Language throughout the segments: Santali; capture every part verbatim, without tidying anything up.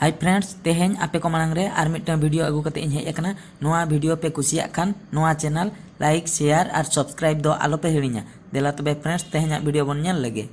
Hi friends, ᱛᱮᱦᱮᱧ ᱟᱯᱮ ᱠᱚ ᱢᱟᱲᱟᱝ ᱨᱮ ᱟᱨ ᱢᱤᱫᱴᱟᱝ video ᱟᱹᱜᱩ ᱠᱟᱛᱮ ᱤᱧ ᱦᱮᱡ ᱟᱠᱟᱱᱟ᱾ ᱱᱚᱣᱟ video ᱯᱮ ᱠᱩᱥᱤᱭᱟᱜ ᱠᱷᱟᱱ ᱱᱚᱣᱟ channel like, share ᱟᱨ subscribe ᱫᱚ ᱟᱞᱚ ᱯᱮ ᱦᱤᱲᱤᱧᱟ᱾ ᱫᱮᱞᱟ ᱛᱚᱵᱮ friends, ᱛᱮᱦᱮᱧᱟᱜ video ᱵᱚᱱ ᱧᱮᱞ ᱞᱮᱜᱮ᱾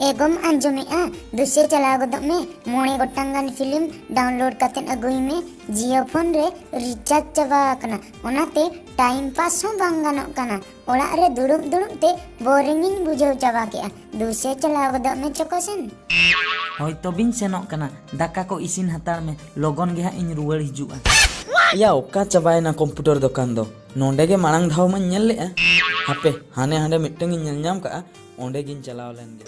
ᱮᱜᱳᱢ ᱟᱸᱡᱚᱢᱮᱜᱼᱟ? ᱫᱩᱥᱮ ᱪᱟᱞᱟᱣ ᱜᱚᱫᱚᱜ ᱢᱮ, ᱢᱚᱬᱮ ᱜᱚᱴᱟᱝ ᱜᱟᱱ film download ᱠᱟᱛᱮᱫ ᱟᱹᱜᱩᱭ ᱢᱮ᱾ Jio phone ᱨᱮ recharge ᱪᱟᱵᱟ ᱟᱠᱟᱱᱟ, ᱚᱱᱟᱛᱮ time pass ᱦᱚᱸ ᱵᱟᱝ ᱜᱟᱱᱚᱜ ᱠᱟᱱᱟ᱾ ᱚᱲᱟᱜ ᱨᱮ ᱫᱩᱲᱩᱵ ᱫᱩᱲᱩᱵ ᱛᱮ boring ᱤᱧ ᱵᱩᱡᱷᱟᱹᱣ ᱪᱟᱵᱟ ᱠᱮᱜᱼᱟ᱾ ᱫᱩᱥᱮ ᱪᱟᱞᱟᱣ ᱜᱚᱫᱚᱜ ᱢᱮ ᱪᱚᱠᱚ ᱥᱮᱱ᱾ ᱦᱳᱭ ᱛᱚᱵᱮᱧ ᱥᱮᱱᱚᱜ ᱠᱟᱱᱟ, ᱫᱟᱠᱟ ᱠᱚ ᱤᱥᱤᱱ ᱦᱟᱛᱟᱲ ᱢᱮ, ᱞᱚᱜᱚᱱ ᱜᱮ ᱦᱟᱸᱜ ᱤᱧ ᱨᱩᱣᱟᱹᱲ ᱦᱤᱡᱩᱜᱼᱟ᱾ ᱭᱟ, ᱚᱠᱟ ᱪᱟᱵᱟᱭᱮᱱᱟ computer ᱫᱚᱠᱟᱱ ᱫᱚ? ᱱᱚᱸᱰᱮ ᱜᱮ ᱢᱟᱲᱟᱝ ᱫᱷᱟᱣ ᱢᱟᱧ ᱧᱮᱞ ᱞᱮᱜᱼᱟ᱾ ᱦᱟᱯᱮ, ᱦᱟᱱᱮ ᱦᱟᱸᱰᱮ ᱢᱤᱫᱴᱟᱝ ᱤᱧ ᱧᱮᱞ ᱧᱟᱢ ᱠᱟᱜᱼᱟ, ᱚᱸᱰᱮ ᱜᱤᱧ ᱪᱟᱞᱟᱣ ᱞᱮᱱ ᱜᱮ᱾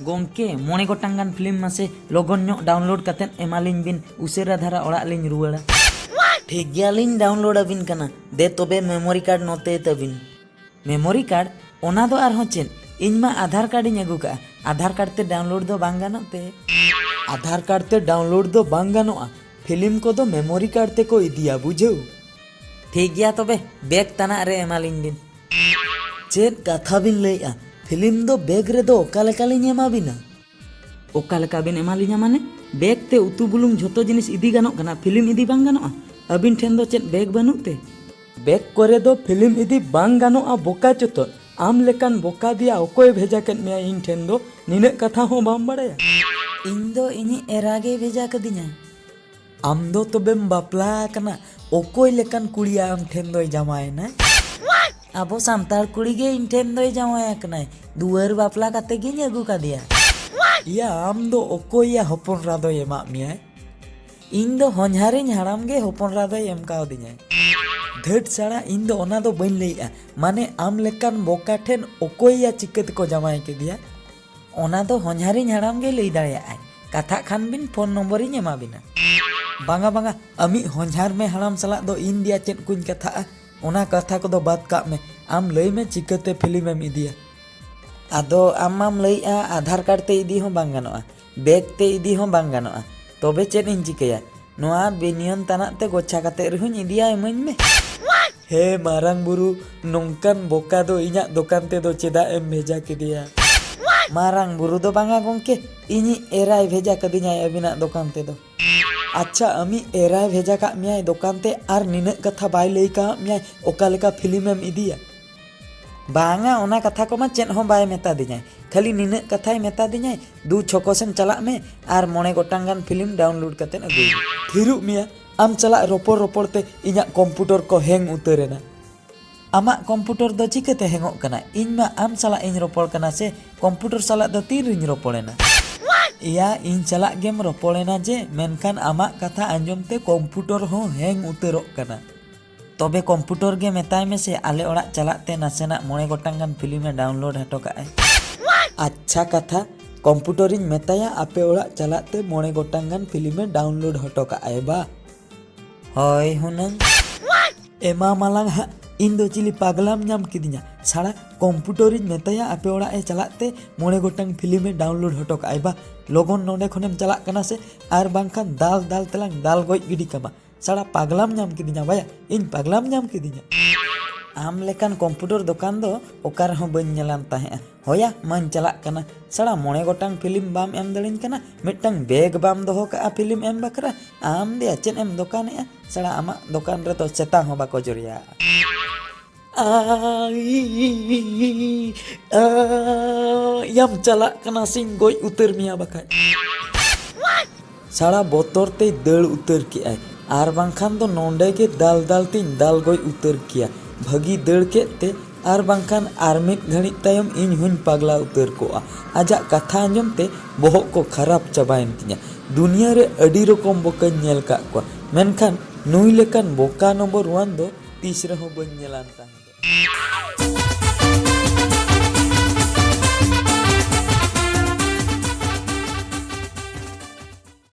ᱜᱚᱢᱠᱮ, ᱢᱚᱬᱮ ᱜᱚᱴᱟᱝ ᱜᱟᱱ film ᱢᱟᱥᱮ ᱞᱚᱜᱚᱱ ᱧᱚᱜ download ᱠᱟᱛᱮᱫ ᱮᱢᱟᱞᱤᱧ ᱵᱤᱱ, ᱩᱥᱟᱹᱨᱟ ᱫᱷᱟᱨᱟ ᱚᱲᱟᱜ ᱞᱤᱧ ᱨᱩᱣᱟᱹᱲᱟ᱾ ᱴᱷᱤᱠ ᱜᱮᱭᱟᱞᱤᱧ, download ᱟᱹᱵᱤᱱ ᱠᱟᱱᱟ᱾ ᱫᱮ ᱛᱚᱵᱮ memory card ᱱᱚᱛᱮ ᱛᱟᱹᱵᱤᱱ᱾ Memory card? ᱚᱱᱟ ᱫᱚ ᱟᱨᱦᱚᱸ ᱪᱮᱫ? ᱤᱧ ᱢᱟ ᱟᱫᱷᱟᱨ card ᱤᱧ ᱟᱹᱜᱩ ᱠᱟᱜᱼᱟ᱾ ᱟᱫᱷᱟᱨ card ᱛᱮ download ᱫᱚ ᱵᱟᱝ ᱜᱟᱱᱚᱜ ᱛᱮ? ᱟᱫᱷᱟᱨ card ᱛᱮ download ᱫᱚ ᱵᱟᱝ ᱜᱟᱱᱚᱜᱼᱟ᱾ Film ᱠᱚᱫᱚ memory card ᱛᱮᱠᱚ ᱤᱫᱤᱭᱟ, ᱵᱩᱡᱷᱟᱹᱣ? ᱴᱷᱤᱠ ᱜᱮᱭᱟ ᱛᱚᱵᱮ, bag ᱛᱟᱱᱟᱜ ᱨᱮ ᱮᱢᱟᱞᱤᱧ ᱵᱤᱱ᱾ ᱪᱮᱫ ᱠᱟᱛᱷᱟ ᱵᱤᱱ ᱞᱟᱹᱭᱮᱜᱼᱟ? Film ᱫᱚ bag ᱨᱮᱫᱚ ᱚᱠᱟ ᱞᱮᱠᱟᱞᱤᱧ ᱮᱢᱟ ᱵᱤᱱᱟ? ᱚᱠᱟ ᱞᱮᱠᱟ ᱵᱤᱱ ᱮᱢᱟᱞᱤᱧᱟ ᱢᱟᱱᱮ? Bag ᱛᱮ ᱩᱛᱩ ᱵᱩᱞᱩᱝ ᱡᱷᱚᱛᱚ ᱡᱤᱱᱤᱥ ᱤᱫᱤ ᱜᱟᱱᱚᱜ ᱠᱟᱱᱟ, film ᱤᱫᱤ ᱵᱟᱝ ᱜᱟᱱᱚᱜᱼᱟ? ᱟᱹᱵᱤᱱ ᱴᱷᱮᱱ ᱫᱚ ᱪᱮᱫ bag ᱵᱟᱹᱱᱩᱜ ᱛᱮ? Bag ᱠᱚᱨᱮ ᱫᱚ film ᱤᱫᱤ ᱵᱟᱝ ᱜᱟᱱᱚᱜᱼᱟ, ᱵᱚᱠᱟ ᱪᱚᱛᱚᱫ᱾ ᱟᱢ ᱞᱮᱠᱟᱱ ᱵᱚᱠᱟ ᱫᱮᱭᱟ ᱚᱠᱚᱭ ᱵᱷᱮᱡᱟ ᱠᱮᱫ ᱢᱮᱭᱟ ᱤᱧ ᱴᱷᱮᱱ ᱫᱚ? ᱱᱤᱱᱟᱹᱜ ᱠᱟᱛᱷᱟ ᱦᱚᱸ ᱵᱟᱢ ᱵᱟᱲᱟᱭᱟ? ᱤᱧ ᱫᱚ ᱤᱧᱤᱡ ᱮᱨᱟ ᱜᱮᱭ ᱵᱷᱮᱡᱟ ᱠᱟᱫᱤᱧᱟ᱾ ᱟᱢ ᱫᱚ ᱛᱚᱵᱮᱢ ᱵᱟᱯᱞᱟ ᱟᱠᱟᱱᱟ? ᱚᱠᱚᱭ ᱞᱮᱠᱟᱱ ᱠᱩᱲᱤᱭᱟ ᱟᱢ ᱴᱷᱮᱱ ᱫᱚᱭ ᱡᱟᱶᱟᱭᱮᱱᱟ? ᱟᱵᱚ ᱥᱟᱱᱛᱟᱲ ᱠᱩᱲᱤ ᱜᱮ ᱤᱧ ᱴᱷᱮᱱ ᱫᱚᱭ ᱡᱟᱶᱟᱭ ᱟᱠᱟᱱᱟᱭ᱾ ᱫᱩᱣᱟᱹᱨ ᱵᱟᱯᱞᱟ ᱠᱟᱛᱮ ᱜᱤᱧ ᱟᱹᱜᱩ ᱠᱟᱫᱮᱭᱟ᱾ ᱤᱭᱟ, ᱟᱢ ᱫᱚ ᱚᱠᱚᱭᱭᱟ ᱦᱚᱯᱚᱱ ᱮᱨᱟ ᱫᱚᱭ ᱮᱢᱟᱜ ᱢᱮᱭᱟᱭ? ᱤᱧ ᱫᱚ ᱦᱚᱧᱦᱟᱨᱤᱧ ᱦᱟᱲᱟᱢ ᱜᱮ ᱦᱚᱯᱚᱱ ᱮᱨᱟ ᱫᱚᱭ ᱮᱢ ᱠᱟᱣᱫᱤᱧᱟᱭ᱾ ᱫᱷᱟᱹᱴ ᱥᱟᱲᱟ, ᱤᱧ ᱫᱚ ᱚᱱᱟ ᱫᱚ ᱵᱟᱹᱧ ᱞᱟᱹᱭᱮᱜᱼᱟ᱾ ᱢᱟᱱᱮ, ᱟᱢ ᱞᱮᱠᱟᱱ ᱵᱚᱠᱟ ᱴᱷᱮᱱ ᱚᱠᱚᱭᱭᱟ ᱪᱤᱠᱟᱹ ᱛᱮᱠᱚ ᱡᱟᱶᱟᱭ ᱠᱮᱫᱮᱭᱟ? ᱚᱱᱟ ᱫᱚ ᱦᱚᱧᱦᱟᱨᱤᱧ ᱦᱟᱲᱟᱢ ᱜᱮ ᱞᱟᱹᱭ ᱫᱟᱲᱮᱭᱟᱜᱼᱟᱭ᱾ ᱠᱟᱛᱷᱟᱜ ᱠᱷᱟᱱ ᱵᱤᱱ, ᱯᱷᱳᱱ ᱱᱚᱢᱵᱚᱨᱤᱧ ᱮᱢᱟ ᱵᱤᱱᱟ᱾ ᱵᱟᱝᱟ, ᱵᱟᱝᱟ, ᱟᱢᱤᱡ ᱦᱚᱧᱦᱟᱨ ᱢᱮ ᱦᱟᱲᱟᱢ ᱥᱟᱞᱟᱜ ᱫᱚ ᱤᱧ ᱫᱮᱭᱟ ᱪᱮᱫ ᱠᱚᱧ ᱠᱟᱛᱷᱟᱜᱼᱟ? ᱚᱱᱟ ᱠᱟᱛᱷᱟ ᱠᱚᱫᱚ ᱵᱟᱫ ᱠᱟᱜ ᱢᱮ᱾ ᱟᱢ ᱞᱟᱹᱭ ᱢᱮ, ᱪᱤᱠᱟᱹᱛᱮ ᱯᱷᱤᱞᱢ ᱮᱢ ᱤᱫᱤᱭᱟ? ᱟᱫᱚ ᱟᱢ ᱢᱟᱢ ᱞᱟᱹᱭᱮᱜᱼᱟ ᱟᱫᱷᱟᱨ ᱠᱟᱨᱰ ᱛᱮ ᱤᱫᱤ ᱦᱚᱸ ᱵᱟᱝ ᱜᱟᱱᱚᱜᱼᱟ᱾ ᱵᱮᱜᱽ ᱛᱮ ᱤᱫᱤ ᱦᱚᱸ ᱵᱟᱝ ᱜᱟᱱᱚᱜᱼᱟ᱾ ᱛᱚᱵᱮ ᱪᱮᱫ ᱤᱧ ᱪᱤᱠᱟᱹᱭᱟ? ᱱᱚᱣᱟ ᱵᱮᱱᱤᱭᱟᱱ ᱛᱟᱱᱟᱜ ᱛᱮ ᱜᱚᱪᱷᱟ ᱠᱟᱛᱮ ᱨᱮᱦᱚᱸᱧ ᱤᱫᱤᱭᱟ, ᱤᱢᱟᱹᱧ ᱢᱮ᱾ ᱦᱮ ᱢᱟᱨᱟᱝ ᱵᱩᱨᱩ, ᱱᱚᱝᱠᱟᱱ ᱵᱚᱠᱟ ᱫᱚ ᱤᱧᱟᱜ ᱫᱚᱠᱟᱱ ᱛᱮᱫᱚ ᱪᱮᱫᱟᱜ ᱮᱢ ᱵᱷᱮᱡᱟ ᱠᱮᱫᱮᱭᱟ? ᱢᱟᱨᱟᱝ ᱵᱩᱨᱩ ᱫᱚ ᱵᱟᱝᱟ ᱜᱚᱝᱠᱮ, ᱤᱧᱤᱡ ᱮᱨᱟᱭ ᱵᱷᱮᱡᱟ ᱠᱟᱫᱤᱧᱟᱭ ᱟᱹᱵᱤᱱᱟᱜ ᱫᱚᱠᱟᱱ ᱛᱮᱫᱚ᱾ ᱟᱪᱪᱷᱟ, ᱟᱢᱤᱡ ᱮᱨᱟᱭ ᱵᱷᱮᱡᱟ ᱠᱟᱜ ᱢᱮᱭᱟᱭ ᱫᱚᱠᱟᱱ ᱛᱮ, ᱟᱨ ᱱᱤᱱᱟᱹᱜ ᱠᱟᱛᱷᱟ ᱵᱟᱭ ᱞᱟᱹᱭ ᱠᱟᱜ ᱢᱮᱭᱟᱭ ᱚᱠᱟ ᱞᱮᱠᱟ ᱯᱷᱤᱞᱢ ᱮᱢ ᱤᱫᱤᱭᱟ? ᱵᱟᱝᱟ, ᱚᱱᱟ ᱠᱟᱛᱷᱟ ᱠᱚᱢᱟ ᱪᱮᱫ ᱦᱚᱸ ᱵᱟᱭ ᱢᱮᱛᱟ ᱫᱤᱧᱟᱭ, ᱠᱷᱟᱹᱞᱤ ᱱᱤᱱᱟᱹᱜ ᱠᱟᱛᱷᱟᱭ ᱢᱮᱛᱟ ᱫᱤᱧᱟᱭ, ᱫᱩ ᱪᱷᱚᱠᱚ ᱥᱮᱱ ᱪᱟᱞᱟᱜ ᱢᱮ ᱟᱨ ᱢᱚᱬᱮ ᱜᱚᱴᱟᱝ ᱜᱟᱱ ᱯᱷᱤᱞᱢ ᱰᱟᱣᱩᱱᱞᱳᱰ ᱠᱟᱛᱮᱫ ᱟᱹᱜᱩᱭ ᱢᱮ᱾ ᱛᱷᱤᱨᱚᱜ ᱢᱮᱭᱟ, ᱟᱢ ᱥᱟᱞᱟᱜ ᱨᱚᱯᱚᱲ ᱨᱚᱯᱚᱲ ᱛᱮ ᱤᱧᱟᱜ ᱠᱚᱢᱯᱩᱴᱚᱨ ᱠᱚ ᱦᱮᱝ ᱩᱛᱟᱹᱨ ᱮᱱᱟ᱾ ᱟᱢᱟᱜ ᱠᱚᱢᱯᱩᱴᱚᱨ ᱫᱚ ᱪᱤᱠᱟᱹᱛᱮ ᱦᱮᱝᱚᱜ ᱠᱟᱱᱟ? ᱤᱧ ᱢᱟ ᱟᱢ ᱥᱟᱞᱟᱜ ᱤᱧ ᱨᱚᱯᱚᱲ ᱠᱟᱱᱟ ᱥᱮ, ᱠᱚᱢᱯᱩᱴᱚᱨ ᱥᱟᱞᱟᱜ ᱫᱚ ᱛᱤᱱ ᱨᱤᱧ ᱨᱚᱯᱚᱲ ᱮᱱᱟ? ᱮᱭᱟ, ᱤᱧ ᱥᱟᱞᱟᱜ ᱜᱮᱢ ᱨᱚᱯᱚᱲ ᱮᱱᱟ ᱡᱮ, ᱢᱮᱱᱠᱷᱟᱱ ᱟᱢᱟᱜ ᱠᱟᱛᱷᱟ ᱟᱸᱡᱚᱢ ᱛᱮ ᱠᱚᱢᱯᱩᱴᱚᱨ ᱦᱚᱸ ᱦᱮᱝ ᱩᱛᱟᱹᱨᱚᱜ ᱠᱟᱱᱟ᱾ ᱛᱚᱵᱮ ᱠᱚᱢᱯᱩᱴᱚᱨ ᱜᱮ ᱢᱮᱛᱟᱭ ᱢᱮᱥᱮ, ᱟᱞᱮ ᱚᱲᱟᱜ ᱪᱟᱞᱟᱜ ᱛᱮ ᱱᱟᱥᱮᱱᱟᱜ ᱢᱚᱬᱮ ᱜᱚᱴᱟᱝ ᱜᱟᱱ ᱯᱷᱤᱞᱢ ᱮ ᱰᱟᱣᱩᱱᱞᱳᱰ ᱦᱚᱴᱚ ᱠᱟᱜᱼᱟᱭ᱾ ᱟᱪᱪᱷᱟ ᱠᱟᱛᱷᱟ, ᱠᱚᱢᱯᱩᱴᱚᱨᱤᱧ ᱢᱮᱛᱟᱭᱟ ᱟᱯᱮ ᱚᱲᱟᱜ ᱪᱟᱞᱟᱜ ᱛᱮ ᱢᱚᱬᱮ ᱜᱚᱴᱟᱝ ᱜᱟᱱ ᱯᱷᱤᱞᱢ ᱮ ᱰᱟᱣᱩᱱᱞᱳᱰ ᱦᱚᱴᱚ ᱠᱟᱜᱼᱟᱭ ᱵᱟ? ᱦᱳᱭ ᱦᱩᱱᱟᱹᱝ᱾ ᱮᱢᱟ ᱢᱟᱞᱟᱝ ᱦᱟᱸᱜ, ᱤᱧ ᱫᱚ ᱪᱤᱞᱤ ᱯᱟᱜᱽᱞᱟᱢ ᱧᱟᱢ ᱠᱤᱫᱤᱧᱟ? ᱥᱟᱲᱟ, ᱠᱚᱢᱯᱩᱴᱚᱨᱤᱧ ᱢᱮᱛᱟᱭᱟ ᱟᱯᱮ ᱚᱲᱟᱜ ᱮ ᱪᱟᱞᱟᱜ ᱛᱮ ᱢᱚᱬᱮ ᱜᱚᱴᱟᱝ ᱯᱷᱤᱞᱢ ᱮ ᱰᱟᱣᱩᱱᱞᱳᱰ ᱦᱚᱴᱚ ᱠᱟᱜᱼᱟᱭ ᱵᱟ? ᱞᱚᱜᱚᱱ ᱱᱚᱸᱰᱮ ᱠᱷᱚᱱᱮᱢ ᱪᱟᱞᱟᱜ ᱠᱟᱱᱟ ᱥᱮ, ᱟᱨ ᱵᱟᱝᱠᱷᱟᱱ ᱫᱟᱞ ᱫᱟᱞ ᱛᱮᱞᱟᱝ ᱫᱟᱞ ᱜᱚᱡ ᱜᱤᱰᱤ ᱠᱟᱢᱟ᱾ ᱥᱟᱲᱟ ᱯᱟᱜᱽᱞᱟᱢ ᱧᱟᱢ ᱠᱤᱫᱤᱧᱟ ᱵᱟᱭᱟ, ᱤᱧ ᱯᱟᱜᱽᱞᱟᱢ ᱧᱟᱢ ᱠᱤᱫᱤᱧᱟ᱾ ᱟᱢ ᱞᱮᱠᱟᱱ ᱠᱚᱢᱯᱩᱴᱚᱨ ᱫᱚᱠᱟᱱ ᱫᱚ ᱚᱠᱟ ᱨᱮᱦᱚᱸ ᱵᱟᱹᱧ ᱧᱮᱞᱟᱱ ᱛᱟᱦᱮᱸᱜᱼᱟ᱾ ᱦᱳᱭᱟ, ᱢᱟᱧ ᱪᱟᱞᱟᱜ ᱠᱟᱱᱟ᱾ ᱥᱟᱲᱟ ᱢᱚᱬᱮ ᱜᱚᱴᱟᱝ ᱯᱷᱤᱞᱢ ᱵᱟᱢ ᱮᱢ ᱫᱟᱲᱮᱧ ᱠᱟᱱᱟ, ᱢᱤᱫᱴᱟᱝ ᱵᱮᱜᱽ ᱵᱟᱢ ᱫᱚᱦᱚ ᱠᱟᱜᱼᱟ ᱯᱷᱤᱞᱢ ᱮᱢ ᱵᱟᱠᱷᱨᱟ᱾ ᱟᱢ ᱫᱮᱭᱟ ᱪᱮᱫ ᱮᱢ ᱫᱚᱠᱟᱱᱮᱜᱼᱟ? ᱥᱟᱲᱟ ᱟᱢᱟᱜ ᱫᱚᱠᱟᱱ ᱨᱮᱫᱚ ᱥᱮᱛᱟ ᱦᱚᱸ ᱵᱟᱠᱚ ᱡᱚᱨᱭᱟ᱾ ᱟ, ᱤ, ᱟ, ᱭᱟᱢ ᱪᱟᱞᱟᱜ ᱠᱟᱱᱟ ᱥᱮᱧ ᱜᱚᱡ ᱩᱛᱟᱹᱨ ᱢᱮᱭᱟ ᱵᱟᱠᱷᱟᱡ᱾ ᱥᱟᱲᱟ ᱵᱚᱛᱚᱨ ᱛᱮᱭ ᱫᱟᱹᱲ ᱩᱛᱟᱹᱨ ᱠᱮᱜᱼᱟᱭ, ᱟᱨ ᱵᱟᱝᱠᱷᱟᱱ ᱫᱚ ᱱᱚᱸᱰᱮ ᱜᱮ ᱫᱟᱞ ᱫᱟᱞ ᱛᱮᱧ ᱫᱟᱞ ᱜᱚᱡ ᱩᱛᱟᱹᱨ ᱠᱮᱭᱟ᱾ ᱵᱷᱟᱹᱜᱤ ᱫᱟᱹᱲ ᱠᱮᱫ ᱛᱮ, ᱟᱨ ᱵᱟᱝᱠᱷᱟᱱ ᱟᱨ ᱢᱤᱫ ᱜᱷᱟᱹᱲᱤᱡ ᱛᱟᱭᱚᱢ ᱤᱧ ᱦᱚᱸᱧ ᱯᱟᱜᱽᱞᱟ ᱩᱛᱟᱹᱨ ᱠᱚᱜᱼᱟ᱾ ᱟᱡᱟᱜ ᱠᱟᱛᱷᱟ ᱟᱸᱡᱚᱢ ᱛᱮ ᱵᱚᱦᱚᱜ ᱠᱚ ᱠᱷᱟᱨᱟᱯ ᱪᱟᱵᱟᱭᱮᱱ ᱛᱤᱧᱟ᱾ ᱫᱩᱱᱤᱭᱟᱹ ᱨᱮ ᱟᱹᱰᱤ ᱨᱚᱠᱚᱢ ᱵᱚᱠᱟᱧ ᱧᱮᱞ ᱠᱟᱜ ᱠᱚᱣᱟ, ᱢᱮᱱᱠᱷᱟᱱ ᱱᱩᱭ ᱞᱮᱠᱟᱱ ᱵᱚᱠᱟ ᱱᱚᱢᱵᱚᱨ ᱚᱣᱟᱱ ᱫᱚ ᱛᱤᱥ ᱨᱮᱦᱚᱸ ᱵᱟᱹᱧ ᱧᱮᱞᱟᱱ ᱛᱟᱦᱮᱸᱫ᱾